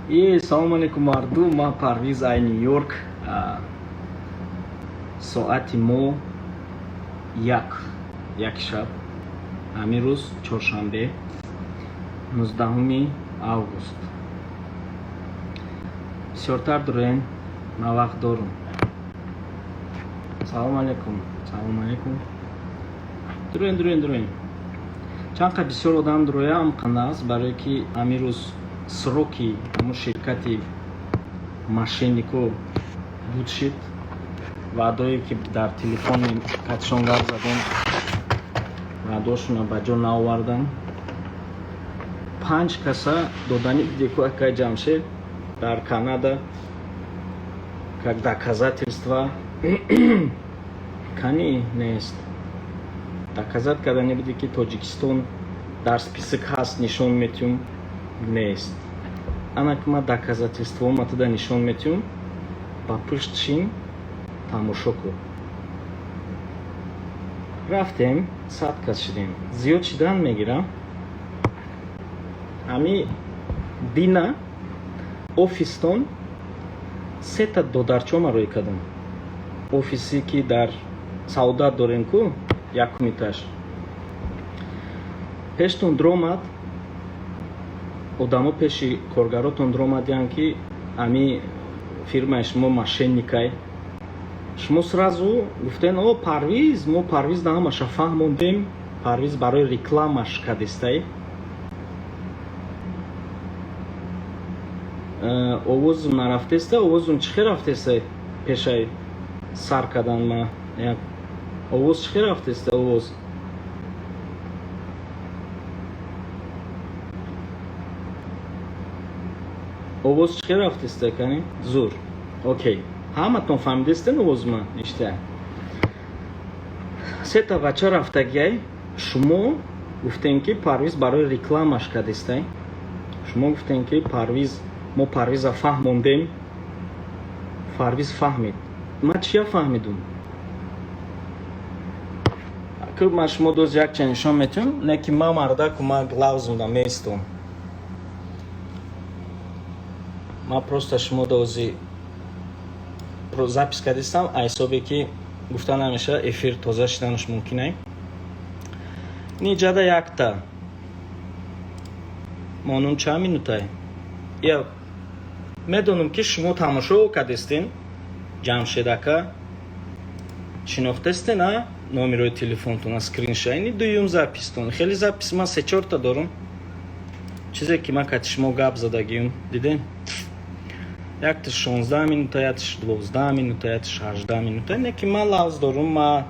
Е, салому алейкум, мардум, ман Парвиз ай Нью-Йорк. Соати мо 1 шаб. Ҳамин рӯз чоршанбе, 19 август. Бисёртар дурен, ман вақт дорум. Салому алейкум, салому алейкум. Дурен, дурен, дурен. Чанд қад бисёр одам дуроям қанаас, барое ки ҳамин рӯз сроки ҳамун ширкати мошеннико буд шид. Ваъдое ки дар телефони катишон гап задем, ваъдошонро ба ҷо наовардан. Панҷ каса додани деку акай Ҷамшед дар Канада как доказательство кани нест. Доказать кардани буде, ки Тоҷикистон дар список ҳаст, нишон метиҳум, нест. Ана ки ман доказательство матада нишон метиҳум, ба пушт шин, тамошо кун. Рафтем, 100 кас шидем. Зиёд шидан мегирам. Ҳами дина офистон сета додарчома рӯй кардам. Офисе ки дар Саодат дорем ку, якум этаж. Пештон дромад, одамо пеши коргаротон дромадиянд, ки ами фирмаи шумо мошенникай. Шумо сразу гуфтен: «О, Парвиз, мо Парвиз на ҳамаша фаҳмондем, Парвиз барои рекламаш кадистай». Овозум нарафтеста, овозум чӣ хел рафтеста пешай сар кардан ма? Як овоз чӣ хел рафтеста овоз? Овоз чӣ хел рафтеста кани? Зур. Окей. Ҳаматон фаҳмидестен овозма? Ишта. Сета бача рафтагиай, шумо гуфтем, ки Парвиз барои рекламаш кадистай. Шумо гуфтем, ки Парвиз, мо Парвиза фаҳмондем. Парвиз фаҳмид. Ман чия фаҳмидум? Ку ман шумо доз якча нишон метиҳам, не ки ман мардаку ман главзунда меистом. Ман просто шумо дози запись кардистам, ҳисобе ки гуфта намешавад, эфир тоза шиданаш мумкин ай. Ниҷада якта. Монун чанд минутай? Я медонам, ки шумо тамошо кардестен, Ҷамшед ака шинохтестен, а номерои телефонтон скриншот. Ини дуюм запистон. Хеле запись ман се чорта дорум. Чизе ки ман кати шумо гап задагиюм, дидем? Якташ 16 минута, якташ 12 минута, якташ 18 минута. Не ки ман лавз дорум, ма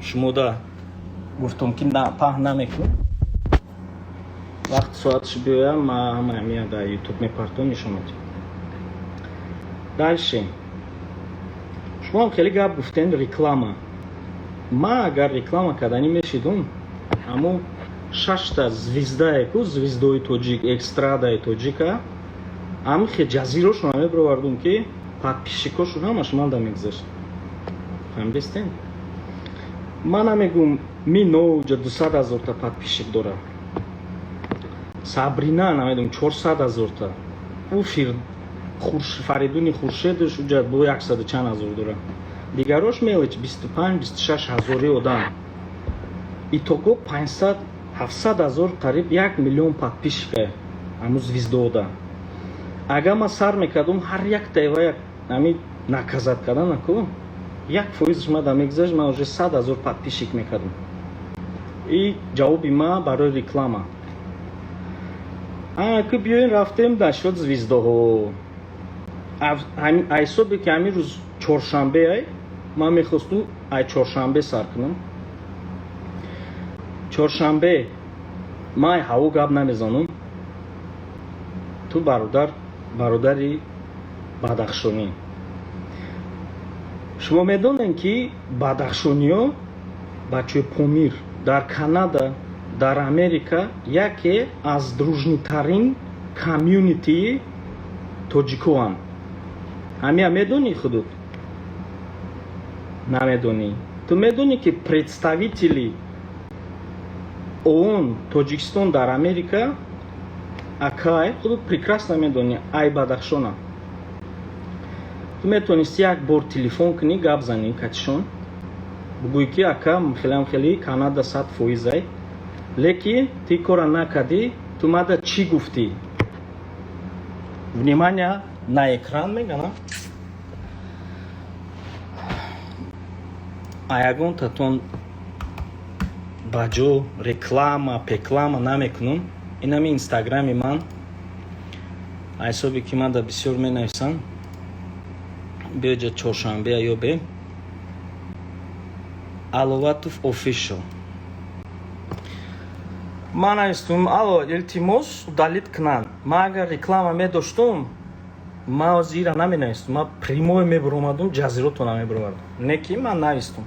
шумода гуфтум, ки паҳн намекунам. Вақти соаташ биёям, ма ҳама ҳамия дар Ютуб мепартом, нишон медиҳам. Дальше. Шумо ҳам хеле гап гуфтен реклама. Ман агар реклама карданӣ мешидум, ҳамун шашта звездае ку, звездои тоҷик, эстрадаи тоҷика, ҳамин хе ҷазирошонро мебировардум, ки подписчикошон ҳамаш манда мегузашт. Фаҳмидестен? Ман намегум, Мино уҷа 200 ҳазорта подписчик дорад. Сабрина намедонам 400 ҳазорта. Ӯ фир Фаридуни Хуршедаш уҷа бо яксаду чанд ҳазор дорад. Дигарош мелочь 25, 26 ҳазори одам. Итого 500, 700 ҳазор, қариб 1 миллион подписчика ҳамун звездода. Агар ман сар мекардум, ҳар якта ва як ҳамин наказать кардан наку, 1%-ш мада мегузашт, ман уже 100 ҳазор подписчик мекардум. И ҷавоби ма барои реклама. Ку биёен рафтем насчёт звездоҳо. Ҳисобе ки ҳамин рӯз чоршанбе ай, ман мехостум ай чоршанбе сар кунам. Чоршанбе ман ай ҳаво гап намезанам. Ту бародар, бародари бадахшонӣ. Шумо медонед, ки бадахшониҳо, бачаҳои Помир дар Канада, дар Америка яке аз дружнитарин комьюнитии тоҷикоанд. Ҳамия медонӣ худут? Намедонӣ. Ту медонӣ, ки представители ООН Тоҷикистон дар Америка Акай, худут прекрасно медонӣ, ай Бадахшона. Ту метавонисти як бор телефон кунӣ, гап занӣ катишон, бугӯӣ, ки ака, хелам хели Канада 100%-ай, лекин ту ин кора накардӣ. Ту мада чӣ гуфтӣ? Внимание на экран мегана. А ягонтатон ба ҷо реклама пеклама намекунам. Инами инстаграми ман, ҳисобе ки ман да бисёр менависам. Биёҷа, чоршанбея ёбе, Аловатов Official. Ман навистум: «Алло, илтимос, удалить кунанд». Ман агар реклама медоштум, ман ҳозир ира наменавистум, ман прямой мебуромадум, ҷазиротона мебуромадум. Не ки ман навистум.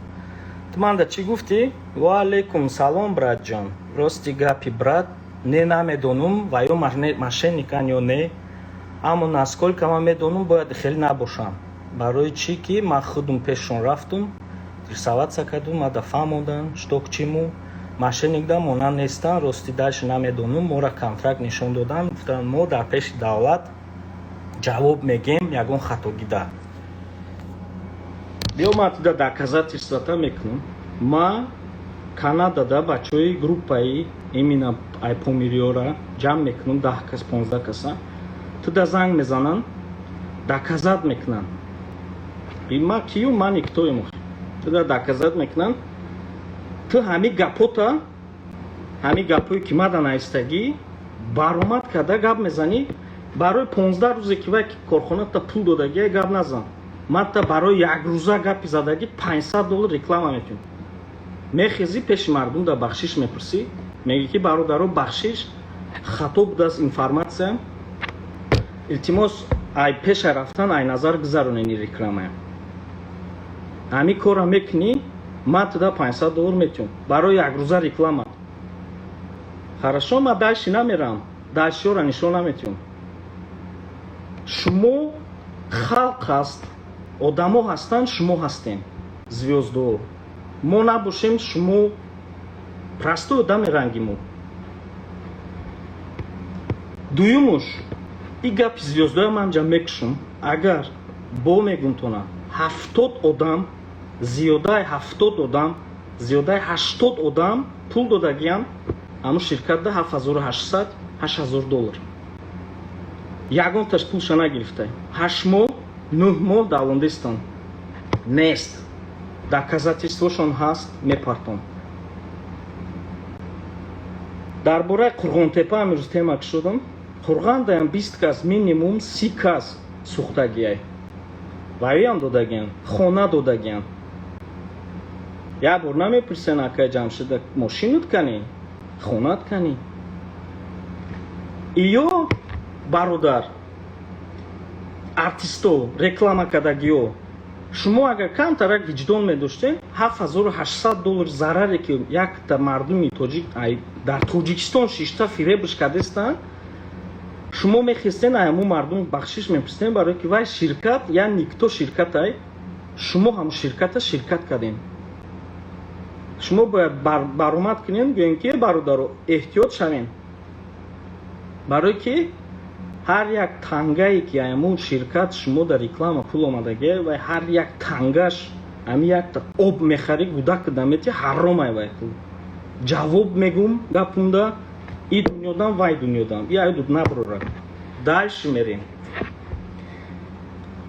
Ту манда чӣ гуфтӣ? «Ва алейкум салом, братҷон. Рости гапи, брат, не намедонум, ва ё мошенникан ё не, аммо насколько ман медонум, бояд хеле набошам. Барои чӣ ки ман худум пешшон рафтум, рисоваться кардум, мада фаҳмонданд, что к чему, мошенник да монанд нестан. Рости, дальше намедонум. Мора контракт нишон доданд, гуфтанд, мо дар пеши давлат ҷавоб мегем ягон хатогӣ да». Биё, ман туда доказательствата мекунам. Ма Канадада бачаҳои группаи именно айпомириёра ҷамъ мекунам, 10 кас, 15 каса. Туда занг мезананд, доказать мекунанд. Ма кию? Ман никтоем. Туда доказать мекунанд. Ту ҳами гапота, ҳами гапое ки мада наистагӣ, баромад карда гап мезанӣ. Барои 15 рӯзе ки вай корхоната пул додагия, гап назан. Ман та барои якрӯза гапи задагӣ 500 доллар реклама метиҳам. Мехезӣ, пеши мардум да бахшиш мепурсӣ, мегӣ, ки бародаро, бахшиш, хато будааст информация, илтимос, ай пеша рафтан ай назар гузаронени рекламая. Ҳамин корра мекунӣ, ман туда 500 доллар метиҳам барои якрӯза реклама. Хорошо, ман дальше намерам, дальшиёра нишон наметиҳам. Шумо халқ ҳаст, одамо ҳастанд, шумо ҳастем звёздо. Мо набошем, шумо простой одами ранги мо. Дуюмуш, и гапи звёздоя ман ҷа мекушам. Агар бо мегумтона, 70 одам, зиёдаи 70 одам, зиёдаи 80 одам пул додагиам ҳамун ширкатда, 7800, 8000 доллар. Ягонташ пулша нагирифта. 8 моҳ, 9 моҳ давондистан нест. Доказательствошон ҳаст, мепартом. Дар бораи Қурғонтепа амрӯз тема кушодам. Қурғандаям 20 кас, минимум 30 кас сӯхтагиай. Ваиам додагиан, хона додагиан. Як бор намепурсен: «Акай Ҷамшида, мошинут канӣ, хонат канӣ?» Иё, бародар, артисто, реклама кардагиё, шумо агар камтарак виҷдон медоштем, 7800 доллар зараре ки якта мардуми тоҷик дар Тоҷикистон шишта фиребш кардестанд, шумо мехестен, ҳамун мардум бахшиш мепурсем, барое ки вай ширкат я никто ширкатай, шумо ҳамун ширката ширкат кардем. Шумо бояд баромад кунем, гӯем, ки бародаро, эҳтиёт шавем, барое ки ҳар як тангае ки ҳамун ширкат шумо дар реклама пул омадагия, вай ҳар як тангаш, ҳами якта об мехарӣ, гудак дамети, ҳаромай вай пул. Ҷавоб мегум гапунда, и дунёдам, вай дунёдам, и айдуд наброра. Дальше мерем.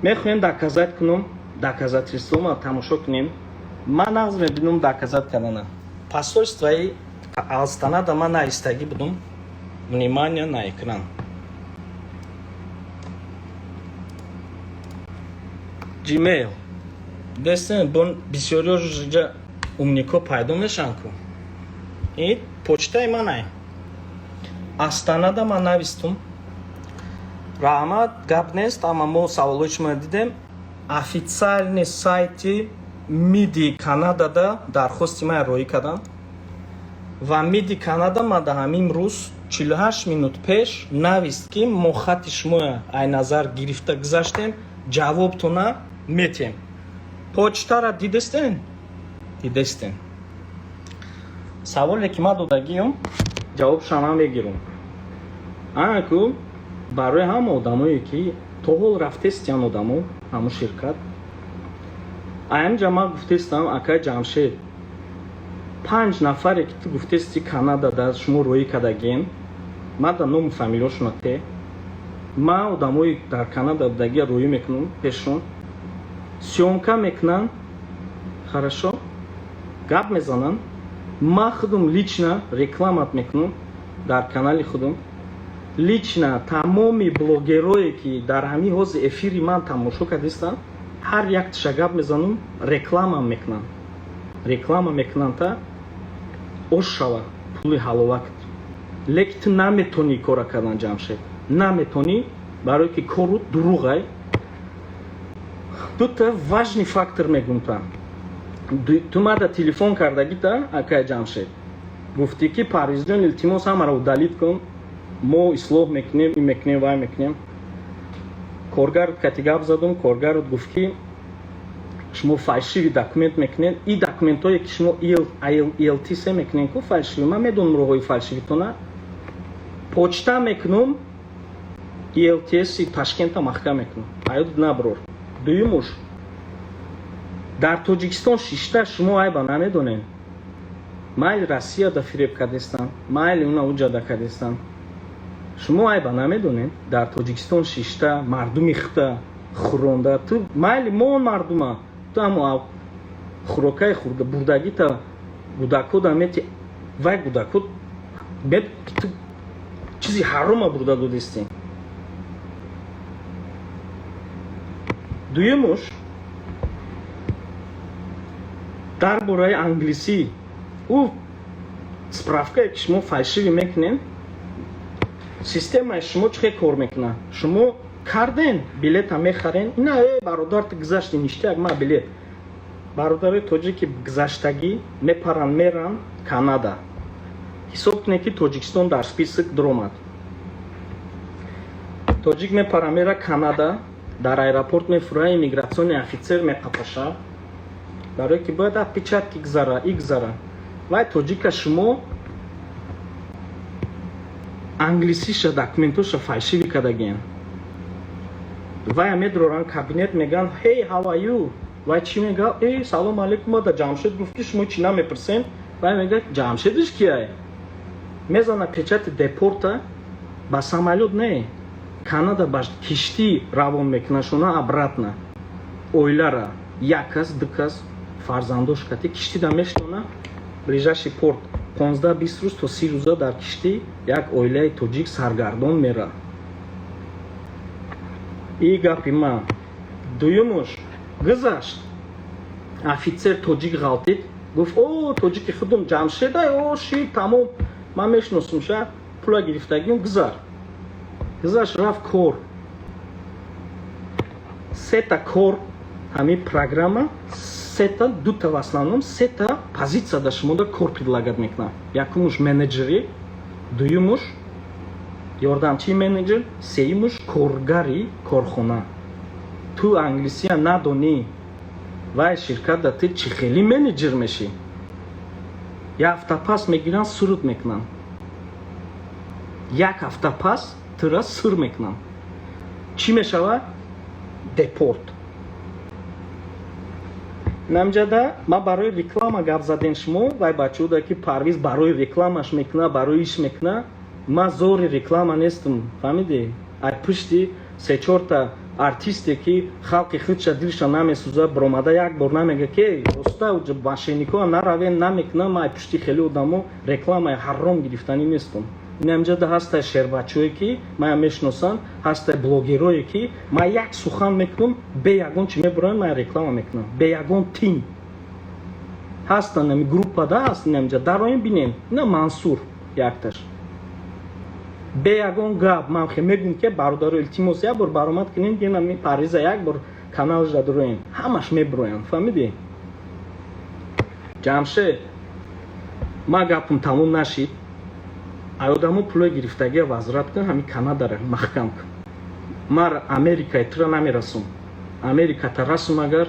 Мехоҳем доказать кунум, доказательствома тамошо кунем. Ман нағз мебинам доказать кардана. Посольствои Астанада ман наистагӣ будум. Внимание на экран. Gmail дестен бон, бисёриё ҷа умнико пайдо мешаванд ку. И почтаи манай. Астанада ман навистум: «Раҳмат, гап нест, аммо мо саволои шумо дидем». Официальный сайти МИДи Канадада дархости ман роӣ кардам ва МИДи Канада ма да ҳамин рӯз, 48 минут пеш, навист, ки мо хати шумоя ай назар гирифта гузаштем, ҷавобтона метем. Почтара дидестен, дидестен. Саволе ки ман додагиём, ҷавобшам мегирам. Аку барои ҳама одамое, ки то ҳол рафтестиян, одамо ҳамун ширкат аямҷа, ман гуфтестам: акай Ҷамшед, панҷ нафаре, ки ту гуфтести, Канадада шумо роӣ кардагин, ман да ному фамилиошона те, ман одамои дар Канада будагия роӣ мекунам пешшон, съёмка мекунанд, хорошо гап мезананд. Ман худум лично рекламат мекунам дар канали худум, лично тамоми блогерое, ки дар ҳамин ҳози эфири ман тамошо кардистанд, ҳар яктиша гап мезанам, реклама мекунам, реклама мекунам, та ош шава пули ҳаловак. Лекин ту наметонӣ кора кардан, Ҷамшед, наметонӣ, барое ки кору дурӯғай. Дута важный фактор мегум. Та ту мада телефон кардагита, акай Ҷамшед, гуфтӣ, ки Парвизҷон, илтимос, ҳамаро удалить кун, мо ислоҳ мекунем, ин мекунем, вай мекунем. Коргарот кати гап задум, коргарот гуфт, ки шумо фальшивый документ мекунед. И документҳое, ки шумо IELTS мекунед ку, фальшивый, ман медонам роҳҳои фальшивитона. Почта мекунум, IELTS Ташкента маҳкам мекунам, аёд наброр. Дуюмуш, дар Тоҷикистон шишта шумо айба намедонед. Майли, Россияда фиреб кардестан, майли, уна уҷада кардестан, шумо айба намедонед. Дар Тоҷикистон шишта мардуми хита хӯронда, ту майли, мо он мардума, ту ҳамо хӯрокаи бурдагита гудако мети, вай гудако ту чизи ҳарома бурда додистӣ. Дуюмуш, дар бораи англисӣ, ӯ справкае, ки шумо фальшивый мекунед, системаи шумо чӣ хел кор мекунад? Шумо карден, билета мехарен, ина э бародар, ту гузашти, ништяк, ма билет. Бародарои тоҷики гузаштагӣ мепаранд, меранд Канада. Ҳисоб кунед, ки Тоҷикистон дар список дуромад. Тоҷик мепара, мера Канада, дар аэропорт мефура, иммиграционный офицер меқапаша, барое ки бояд отпечатки гузара, и гузара. Вай тоҷика шумо англисиша, документоша фальшивый кардагиен. Вая медроран кабинет, меган: «Hey, how are you?» Вай чӣ мега? «Эй, салом алейкум, ада Ҷамшед гуфт, ки шумо чӣ намепурсем». Вай мега: «Ҷамшедиш кияй?» Мезана печати депорта. Ба самолёт не, Канада ба киштӣ равон мекунашона обратно. Оилара, як кас, ду кас, фарзандош кати киштида мешинона, ближайший порт. 15-20 рӯз то 30 рӯза дар киштӣ як оилаи тоҷик саргардон мера. И гапи ман. Дуюмуш, гузашт, офицер тоҷик ғалтид, гуфт: «О, тоҷики худум Ҷамшедай, о ши, тамом, ман мешиносумша, пула гирифтагим, гузар». Гузашт, рафт кор. Сета кор, ҳамин программа сета, дута, в основном сета позиция да шумода кор предлагать мекунад. Якумуш менеҷерӣ, дуюмуш ёрдамчии менеҷер, сеюмуш коргари корхона. Ту англисия надонӣ, вай ширкат да ту чӣ хели менеҷер мешӣ? Як ҳафта пас мегиранд, суруд мекунанд. Як ҳафта пас тура сур мекунанд. Чӣ мешавад? Депорт. Намҷада ман барои реклама гап задем. Шумо вай бачауда, ки Парвиз барои рекламаш мекуна, барои иш мекуна, ман зори реклама нестам, фаҳмидӣ? Ай пушти се-чорта артисте, ки халқи худша дилша намесӯза, биромада як бор намега, ки роста мошенникҳо наравен, намекуна. Ман ай пушти хеле одамо рекламаи ҳарром гирифтанӣ нестам. Инамҷада ҳастай шербачое, ки мая мешиносанд, ҳастай блогерое, ки ман як сухан мекунам, бе ягон чи мебурам, ман реклама мекунам, бе ягон тим ҳастанд. Ами группада ҳаст, инамҷа дароем, бинем, ина Мансур якташ. Бе ягон гап ман хе мегӯм, ки бародаро, илтимос, як бор баромад кунем, ки инами Парвиза як бор каналашда дуроем, ҳамаш мебуроянд, фаҳмидӣ? Ҷамшед, ман гапам тамом нашид. Ай одамо пулои гирифтагия возврат кун, ҳамин Канадара маҳкам кун. Мар Америкаи тура намерасум. Америката расум, агар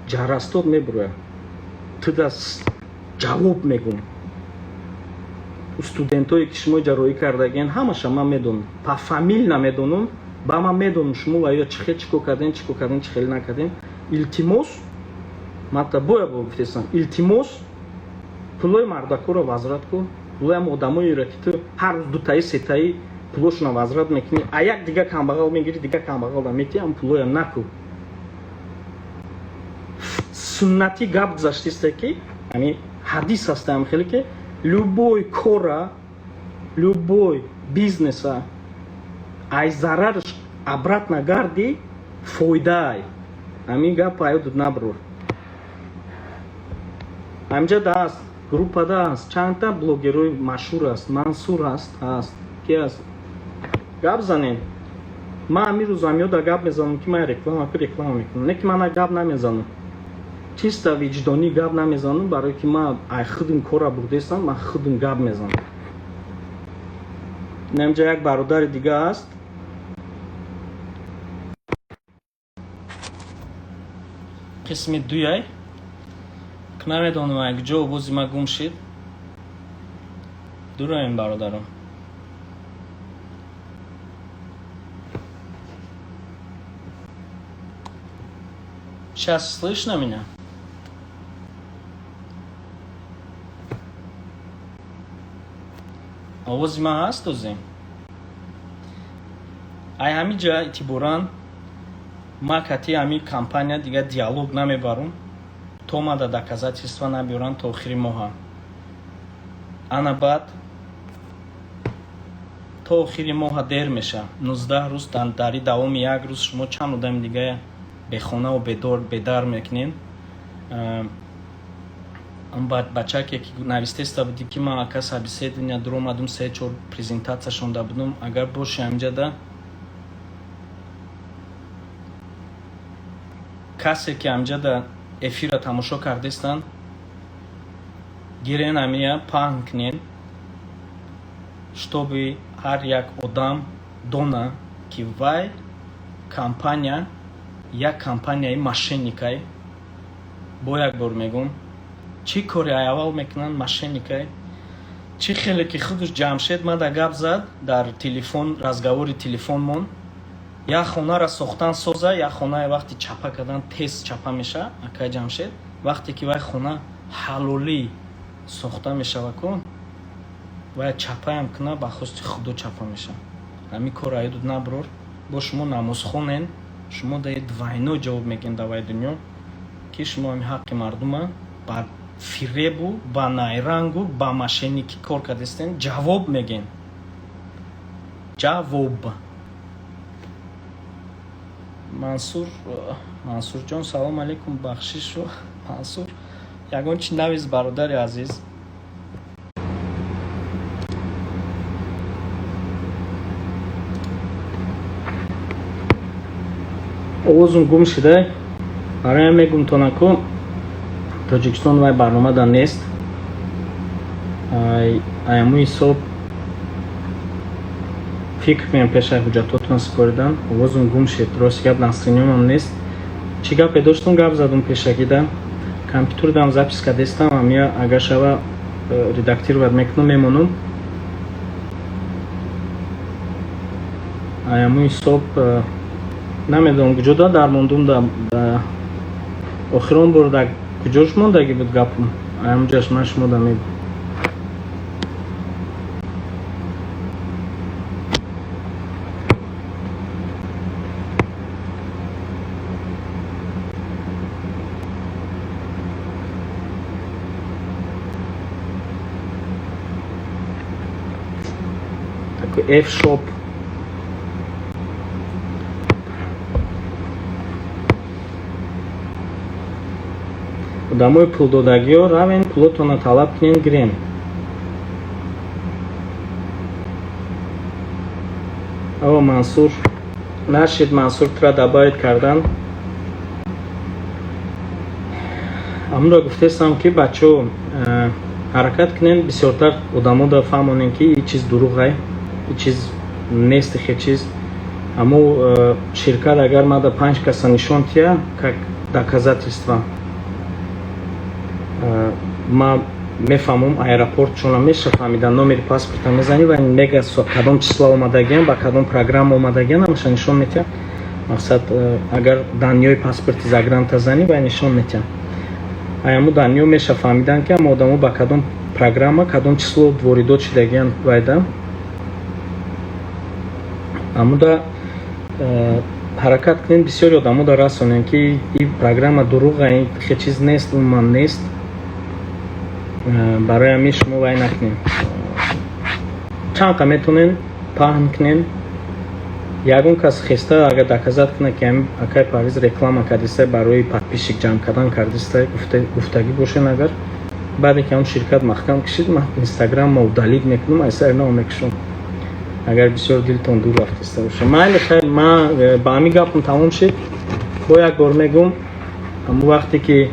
ҷарастод мебуроя, туда ҷавоб мегум. Студентое ки шумо ҷарроҳӣ кардагиен, ҳамаша ман медонам, пофамильно медонам, ба ман медонам шумо ва ё чӣ хел чӣ кор кардем, чӣ кор кардем, чӣ хел накардем. Илтимос, ман та боя бо гуфтесам, илтимос, пулои мардакоро возврат кун, пулои ҳам одамоеро ки ту ҳар рӯз дутаи сетаи пулошонро возврат мекунӣ, а як дига камбағал мегирӣ, дига камбағалда метиҳӣ, ҳам пулоя наку. Суннатӣ гап гузаштиста ки, яъне ҳадис ҳастаам хеле ки любой кора, любой бизнеса ай зарарш обратно гарди, фоидаай. Ҳамин гап аёдут набрур. Ҳаминҷа да аст, группада аст, чандта блогерои машҳур аст, Мансур аст, ҳаст, ки аст, гап занем. Ман ҳамин рӯз ҳамёда гап мезанам ки ман реклама ку реклама мекунам, не ки ман гап намезанам, чисто виҷдонӣ гап намезанам, барое ки ман ай худам кора бурдестам, ман худам гап мезанам. Инамҷа як бародари дига аст. Қисми дуяй намедонам як ҷо овози ма гум шид. Дураем, бародарам. Сейчас слышно меня? Овози ман ҳаст озем? Ай ҳамин ҷа эътиборан ма кати ҳамин компания дига диалог намебарам, то мада доказательства набиёранд то охири моҳа. Ана баъд то охири моҳа дер меша, 19 рӯз. Дари давоми як рӯз шумо чанд одами дига бехонаву бедор бедар мекунед. Бачаке ки навистеста будӣ ки ман ака собеседования дуромадум, се чор презентатсия шонда будум, агар боши ҳаминҷада, касе ки ҳаминҷада эфирра тамошо кардестанд, гирен, ҳамия паҳн кунен, чтобы ҳар як одам дона ки вай компания як компанияи мошенникай. Бо як бор мегӯм, чӣ кори ай аввал мекунанд, мошенникай. Чӣ хеле ки худаш Ҷамшед мада гап зад дар телефон, разговори телефонмон, як хонара сохтан соза, як хонае вақти чапа кардан тез чапа меша. Акай Ҷамшед, вақте ки вай хона ҳалолӣ сохта мешава ку, вай чапаям куна, ба хости худо чапа меша. Ҳамин кор аёдут наброр. Бо шумо намозхонен, шумо даи двойной ҷавоб мегӯем дар вай дунё, ки шумо ҳами ҳаққи мардума ба фиребу, ба найрангу, ба мошенникӣ кор кардастен, ҷавоб мегӯем, ҷавоб. Мансур, Мансурҷон, салом алейкум, бахшишу. Мансур, ягон чи навис, бародари азиз. Овозум гум шуда, бароям мегум тонаку Тоҷикистон вай барномада нест. Аяму ҳисоб фикр кунем пешаи ҳуҷҷатотон супоридан. Овозум гум шид, рости гап, настроениямам нест. Чӣ гапе доштум, гап задум пешакида, компютердам запись кардестам, амия агар шава редактировать мекунам, мемонам. Аяму ҳисоб намедонам куҷо да дармондум, да охирон бор да куҷош мондагӣ буд гапум, аямуҷаш ман шумо да мегӯм. Такой F-shop. Одамои пулдодагиҳо, равен, пулотонро талаб кунен, гирен. О, Мансур нашид, Мансур тура добавить кардан. Амро гуфтестам ки бачаҳо, ҳаракат кунем, бисёртар одамо да фаҳмонем ки ин чиз дурӯғай, ин чиз нест, хе чиз. Аммо ширкат агар мада панҷ каса нишон тия как доказательства, ма Мефаҳмам, аэропорт чуна меша фаҳмидан, номери паспорта мезанӣ ва мега кадом числа омадагиан, ба кадом программа омадагиан, ҳамаша нишон метиҳад. Мақсад, агар данные паспорти загранта занӣ, ва нишон метиҳад. Аяму данные меша фаҳмидан, ки ама одамо ба кадом программа, кадом число воридот шидагиан. Вайда амуда ҳаракат кунем, бисёри одамода расонем, ки ин программа дурӯға, ин хел чиз нест, умуман нест. Барои ҳамин шумо вай накунем, чанд қа метонен паҳн кунем. Ягон кас хеста агар доказать кунад, ки ҳамин акай Парвиз реклама кардиста, барои подписчик ҷамъ кардан кардиста, гуфтагӣ бошен, агар баъде ки ҳамн ширкат маҳкам кишид, ман инстаграмма удалить мекунам, айсари нав мекушам. Агар бисёр дилтон дур рафтиста боша, майли. Хайр, ман ба ҳамин гапам тамом шид. Бо як бор мегӯм, ҳамун вақте ки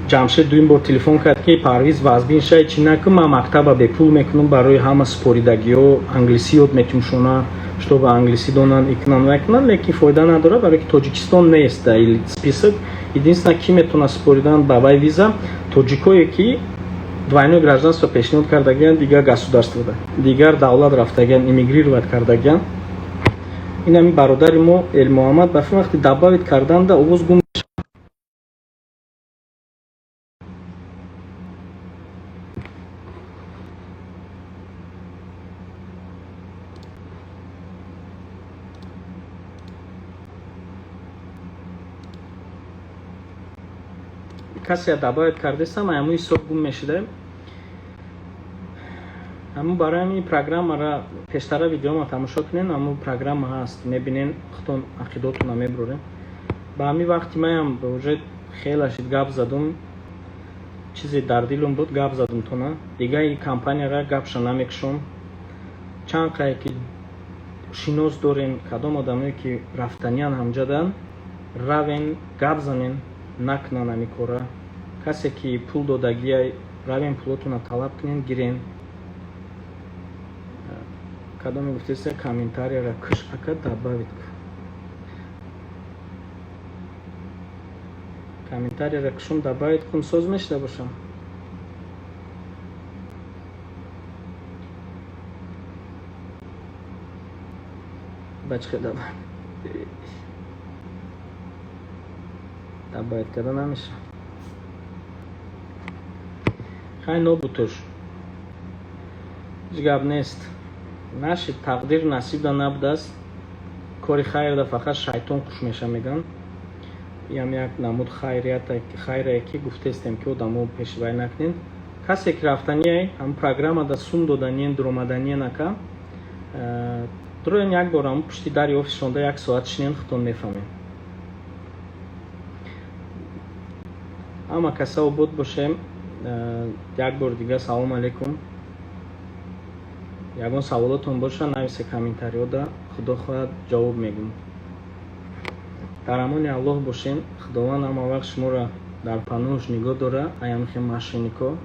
Ҷамшед дуюм бор телефон кард, ки Парвиз, вазбин шай, чӣ накун, ман мактаба бепул мекунам, барои ҳама супоридагиҳо англисӣ ёд метимшона, чтобы англисӣ донанд, икунанд, накунанд, лекин фоида надорад, барое ки Тоҷикистон нест дар список. Единственно, ки метавонад супоридан ба вай виза, тоҷикое ки двойное гражданство пешниҳод кардагианд, дигар государствода, дигар давлат рафтагианд, эмигрировать кардагианд. Ин ҳамин бародари мо Элмуҳаммад ба вақти добавить карданда овоз гум. Касе добавить кардестам, ҳамун ҳисоб гум мешуда. Ҳамун барои ҳамин программара пештара видеома тамошо кунен, ҳамун программа ҳаст, мебинен, худтон ақидотона мебурорем. Ба ҳамин вақти маям уже хела шид, гап задум, чизе дар дилум буд, гап задум тона. Дигар и компанияра гапша намекушом. Чанд қае ки шинос дорем, кадом одамое ки рафтаниян, ҳамҷадан равен, гап занен, накунан ҳамин кора. Касе ки пул додагия, равен, пулотона талаб кунен, гирен. Кадоме гуфтеста, комментарияра куш, ака, добавить комментарияра кушум, добавить кун, соз мешуда бошам. Бачхе добавить карда намеша. Хай, нобутуш, ҳеҷ гап нест, нашид, тақдир насибда набудааст. Кори хайрда фақат шайтон хуш меша, мегӯянд. Иам як намуд хайрае, ки гуфтестем, ки одамо пешвай накунед. Касе ки рафтанияй, ҳам программада сум доданиен, дуромаданиен, ака, дуроен, як бор ҳам пушти дари офисшонда як соат шинен, худтон мефаҳмед. Ҳама каса обод бошем. Як бор дига салом алейкум. Ягон саволотон боша, нависе комментариёда, худо хоҳад, ҷавоб мегӯм. Дар амони Аллоҳ бошем. Худованд ҳама вақт шуморо дар паноҳш нигоҳ дора аямхе мошеннико.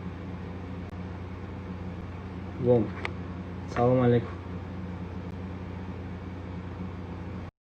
Вом, салом алейкум.